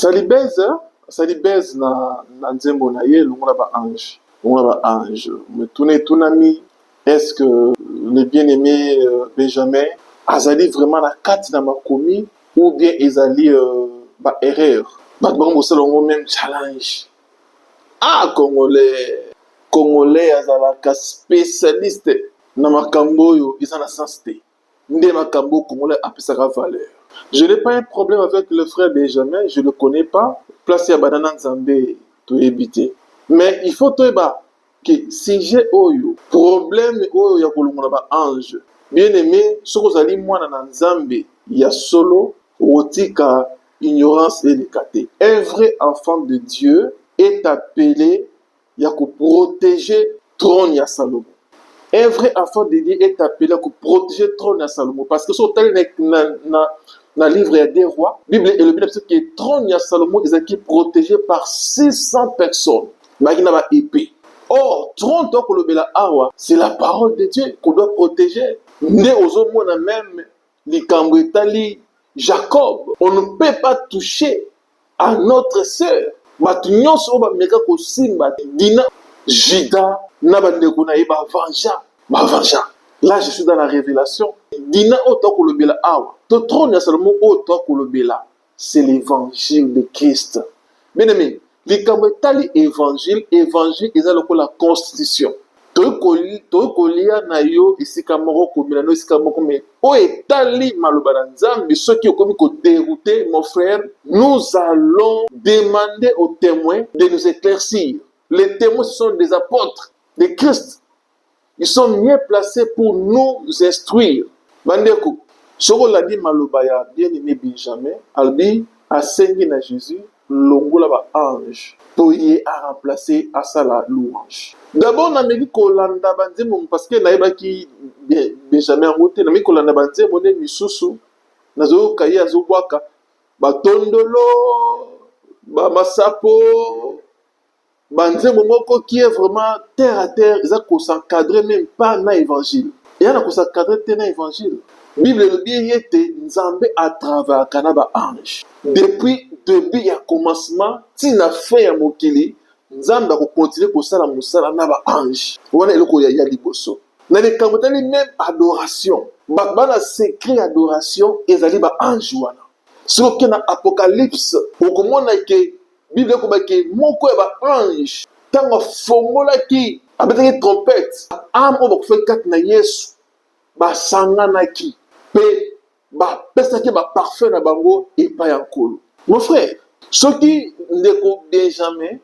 Asali buzz, asali buzz na nzembo na ye longola ba ange, longola ba ange. Mituna etunami: est-ce que le bien-aimé Benjamin azali vraiment na kati na makomi ou bien ezali ba erreur? Bato bango bosala yango même challenge. Ah, Congolais, Congolais azalaka spécialiste na makambo oyo eza na sens te. Nde makambo Congolais apesaka valeur. Je n'ai pas un problème avec le frère Benjamin, je le connais pas. Place ya banana Nzambe toyebi te, mais il faut toyeba ke sujet oyo, problème oyo ya kolongola ba ange, bien aimé, soki ozali mwana na Nzambe ya solo, okotika ignorance eleka te. Un vrai enfant de Dieu est appelé ya koprotéger trône ya Salomo. Un vrai enfant de Dieu est appelé à protéger trône ya Salomo, parce que soki otali na livre ya Deux Rois, Bible elobi na biso ke trône ya Salomo ezalaki protégé par 600 personnes bayaki na ba épée. Or trône tokolobela awa, c'est la parole de Dieu qu'on doit protéger. Nde ozomona même likambo etali Jacob, on ne peut pas toucher à notre sœur. Bato nyonso oyo bameka kosimba Dina, Juda na bandeko na ye bavanja, bavanja. Là, je suis dans la révélation. Dina oyo tokolobela awa to trône ya Salomo oyo tokolobela, c'est l'évangile de Christ. Bien aimé, likambo etali évangile, évangile eza lokola constitution. Tokoki kolia na yo esika moko, komela na yo esika moko, mais oyo etali maloba na Nzambe, soki okomi kodérouter, mon frère, nous allons demander aux témoins de nous éclaircir. Les témoins, ce sont des apôtres de Christ, ils sont mieux placés pour nous instruire. Bandeko, soki olandi maloba ya bien-aimé Benjamin, alobi asengi na Jésus longola ba ange mpo ye aremplace, asala louange. D'abord nameki kolanda banzembo parce que nayebaki Benjamin yango te. Nameki kolanda banzembo nde misusu, nazoyoka ye azobwaka batondolo, bamasapo, banzembo moko qui est vraiment terre à terre, eza kos'encadrer même pas na évangile, eya na kos'encadrer te na évangile. Bible elobi ete Nzambe atravaillaka na baange depuis début ya commencement ntina fin ya mokili. Nzambe akocontinuer kosala mosala na baange wana. Eloko ya liboso na likambo etali même adoration, bato bana secret ya adoration ezali baange wana. Soki oke na Apocalypse, okomona ke Bible ekobaki moko ya baange, ntango afongolaki, abetaki trompette, âme oyo bakufaki kati na Yesu basanganaki mpe bapesaki baparfum na bango epai ya Nkolo. Mon frère, soki ndeko Benjamin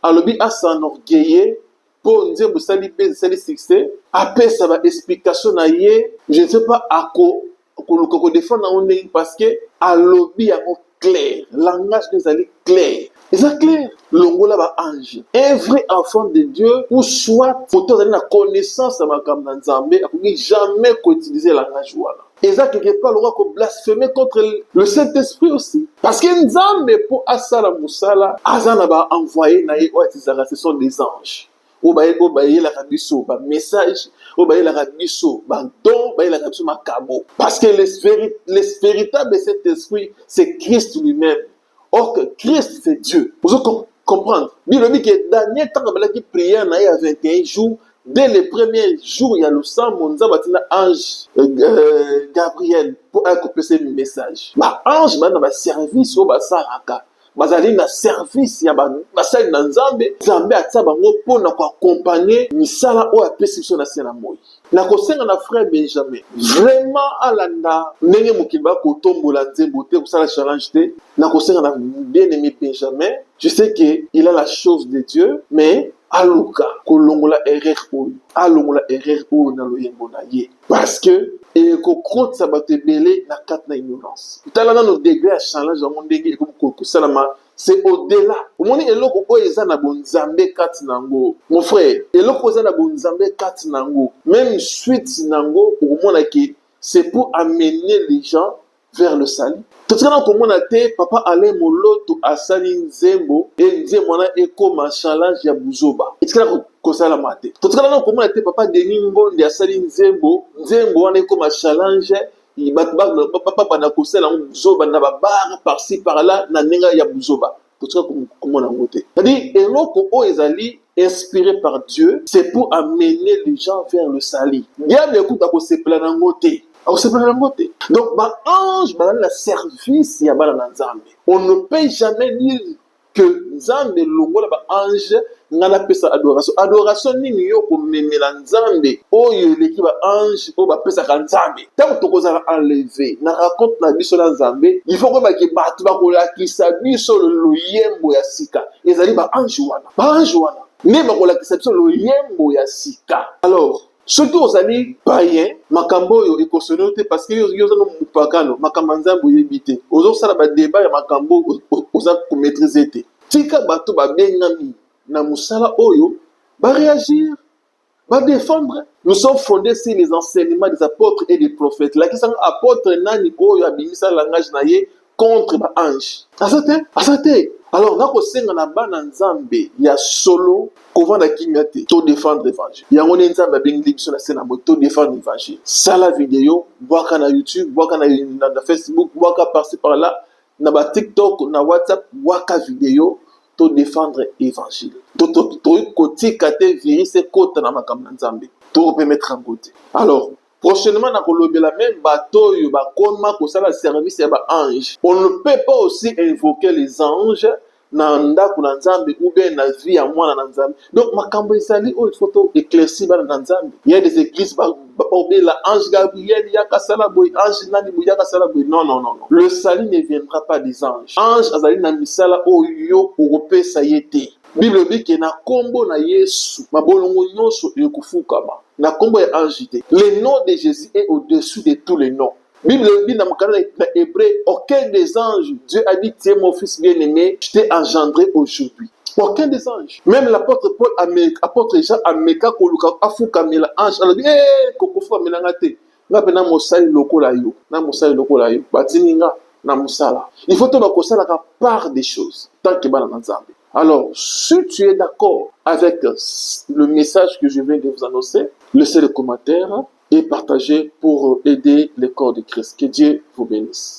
alobi as'enorgueillir mpo nzembo esali mpe esali succès, apesa baexplication na ye, je ne sais pas ako koluka kodéfendre yango ndenge, parce que alobi yango clair, langage nde ezali clair, eza clair: longola baange. Un vrai enfant de Dieu ou soit moto azali na connaissance ya makambo na Nzambe akoki jamais koutiliser langage wana. Eza quelque part lokola koblasphémer contre le Saint-Esprit aussi, parce que Nzambe mpo asala mosala aza na baenvoyé na ye oyo atizaka, ce sont des anges oyo bayelaka biso bamessage, oyo bayelaka biso badon, bayelaka biso makabo, parce que le véritable Saint-Esprit, c'est Christ lui-même. Or que Christ, c'est Dieu. Ozo comprendre? Bilobi ke Daniel, ntango abalaki prière na ye ya 21 jours, dès le premier jour ya losambo, Nzambe atinda ange Gabriel mpo aya kopesa ye message. Baange baa na baservice oyo basalaka, bazali na service ya basali na Nzambe. Nzambe atia bango mpona koaccompagner misala oyo apesi biso na se na moi. Nakosenga na frère Benjamin vraiment alanda ndenge mokili bakotombola nzembo te, kosala challenge te. Nakosenga na bien-aimé Benjamin, je sais que il a la chose de Dieu, mais aluka kolongola erreur oyo, alongola erreur oyo na loyembo na ye, parce que ekokotisa bato ebele na kati na ignorance. Tala nano degré ya challenge yango ndenge ekomi kosalama, c'est au-delà. Omoni eloko oyo eza na bonzambe kati na yango, mon frère, eloko oyo eza na bonzambe kati na yango, même suite na yango okomona ke c'est pour amener les gens vers le salut. Totikana komona te papa Alain Moloto asali nzembo e nzembo wana ekóma challenge ya buzoba, etikala kosalama te. Totikala na komona te papa Denis Ngonde asali nzembo, nzembo wana ekóma challenge. Bato babanda kosala yango buzoba na babar, par-ci par-là, na ndenge ya buzoba. Totika komona yango te. C'est-à-dire, eloko oyo ezali inspiré par Dieu, c'est pour amener les gens vers le salut. Diable ekuta akosepela nango te, akosepela nango te. Donc baange bazali na service ya bana na Nzambe. On ne peut jamais dire que Nzambe longola baange, ngai napesa adoration. Adoration nini yo komemela Nzambe oyo eleki baange oyo bapesaka Nzambe? Ntango tokozala enlevé na rencontre na biso na Nzambe, il faut koyebaki bato bakolakisa biso loyembo ya sika ezali baange wana. Baange wana nde bakolakisa biso loyembo ya sika. Alors soki ozali païen, makambo oyo ekosone yo te, parce que yo oza mopakano. Makambo ya Nzambe oyebi te, ozosala badébat ya makambo oza komaîtriser te. Tika bato babengami na mosala oyo baréagir, badéfendre. Nous sommes fondés sur les enseignements des apôtres et des prophètes. Lakisanga apôtre nani oyo abimisa langage na ye contre baange. Aza te, aza te. Alors nakosenga na bana Nzambe ya solo kovanda kimia te, todéfendre évangile. Yango nde Nzambe abengeli biso na se na boye, todéfendre évangile. Sala video, bwaka na YouTube, bwaka na Facebook, bwaka par-ci par-là, na baTikTok, na WhatsApp, bwaka video, todéfendre évangile. Tokoki kotika te virus ekota na makambo na Nzambe, tokopermettre yango te. Alors prochainement nakolobela même bato oyo bakoma kosala service ya baange. On ne peut pas aussi invoquer les anges na ndako na Nzambe ou bien na vie ya mwana na Nzambe. Donc makambo ezali oyo il faut to éclaircir bana na Nzambe. Il y a des églises babela ange Gabriel yaka sala boye, ange nani boye yaka sala boye. Non, non, non, non, le salut ne viendra pas des anges. Ange azali na misala oyo okopesa ye te. Bible elobi ke na nkombo na Yesu mabolongo nyonso ekofukama, na nkombo ya ange te. Le nom de Jésus est au-dessus de tous les noms. Bible elobi na mokanda na Hébreu, aucun des anges Dieu a dit: «Tu es mon fils bien-aimé, je t'ai engendré aujourd'hui.» Aucun des anges. Même l'apôtre Paul, apôtre Jean ameka koluka afukamela ange, alobi: «Eh, kokofukamela nga te, nga mpe na mosali lokola yo, na mosali lokola yo, batindi nga na mosala.» Il faut to bakosalaka part des choses tant que bana na Nzambe. Alors, si tu es d'accord avec le message que je viens de vous annoncer, laissez les commentaires et partagez pour aider le corps de Christ. Que Dieu vous bénisse.